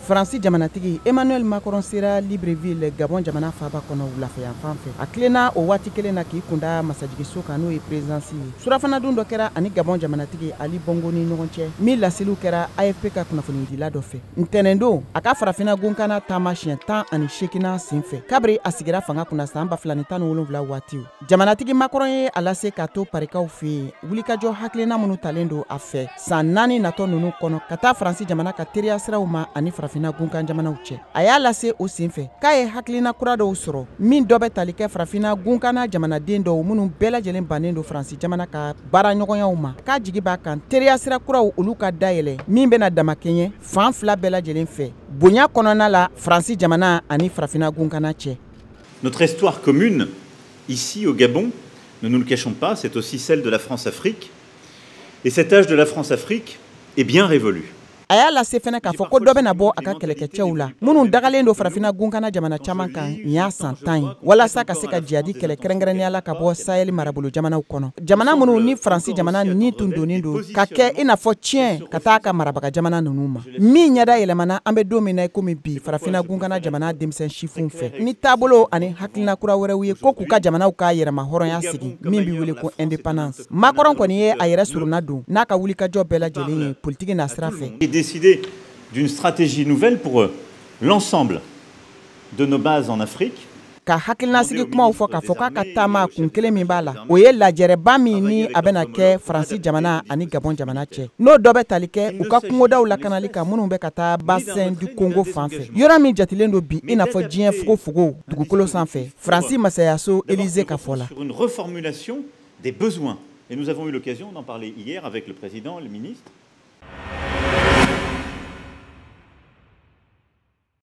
Faransi jamanatigi Emmanuel Macron sera Libreville, Gabon jamana faaba kɔnɔ, wulafɛyanfan fɛ. A tilenna o waati kelen na k'i kunda masajigiso kan, n'o ye présidence ye. Surafanadun dɔ kɛra ani Gabon jamanatigi Ali Bongo ni ɲɔgɔn cɛ, min laseliw kɛra AFP ka kunnafonidila dɔ fɛ. Ntɛnɛndon, a ka farafinna gunkana taama siɲɛ 18nan senfɛ kabiri a sigira fanga kunna san 2017 waati, jamanatigi Macron ye a lase k'a to parikaw fɛ yen, wulikajɔ hakilina minnu talen don a fɛ san 4 natɔ ninnu kɔnɔ ka taa Faransi jamana ka teriya siraw ma ani farafinna gunkan jamanaw cɛ. A y'a lase o senfɛ k'a ye hakilina kura dɔw sɔrɔ, min dɔ bɛ tali kɛ farafinna gunkana jamanaden dɔw minnu bɛɛ lajɛlen bannen don Faransi jamana ka baaraɲɔgɔnyaw ma, k'a jigi b'a kan teriya sira kuraw olu ka dayɛlɛ min bɛna damakɛɲɛ fan fila bɛɛ lajɛlen fɛ bonya kɔnɔna la Faransi jamana ani farafinna gunkana cɛ. Notre histoire commune ici au Gabon, ne nous le cachons pas, c'est aussi celle de la France-Afrique. Et cet âge de la France-Afrique est bien révolu. A y'a lase fɛnɛ k'a fɔ ko dɔ bɛna bɔ a ka kɛlɛkɛcɛw la minnu dagalen don farafinna gunkana jamana caman kan nin y'a san 10 ye, walasa ka se ka jihadi kɛlɛ, kɛrɛnkɛrɛnnenya la ka bɔ Sahel marabolo jamanaw kɔnɔ, jamana minnu ni Faransi jamana ni tun donnen don ka kɛ i n'a fɔ tiɲɛ ka taa ka marabaga jamana ninnu ma, min ɲɛda yɛlɛmana an bɛ don min na i komi bi farafinna gunkana jamana denmisɛn sifinw fɛ ni taabolo ani hakilina kura wɛrɛw ye, ko k'u ka jamanaw ka yɛrɛma hɔrɔnya sigi, min bɛ wele ko indépendance. Macron kɔni ye a yɛrɛ surunna don n'a ka wulikajɔ bɛɛ lajɛlen ye politiki nasira fɛ. Décider d'une stratégie nouvelle pour l'ensemble de nos bases en Afrique. Ka hakilinasigi kumaw fɔ k'a fɔ k'a ka taama kun kelen min b'a la, o ye lajɛrɛba min ni a bɛna kɛ Faransi jamana ani Gabon jamana cɛ, n'o dɔ bɛ tali kɛ u ka kungodaw lakanali kan minnu bɛ ka taa bassin du Congo fan fɛ, yɔrɔ min jatilen don bi i n'a fɔ diɲɛ fogofogo dugukolo sanfɛ, Faransi masayaso Élysée ka fɔ la. Sur une reformulation des besoins. Et nous avons eu l'occasion d'en parler hier avec le président, le ministre.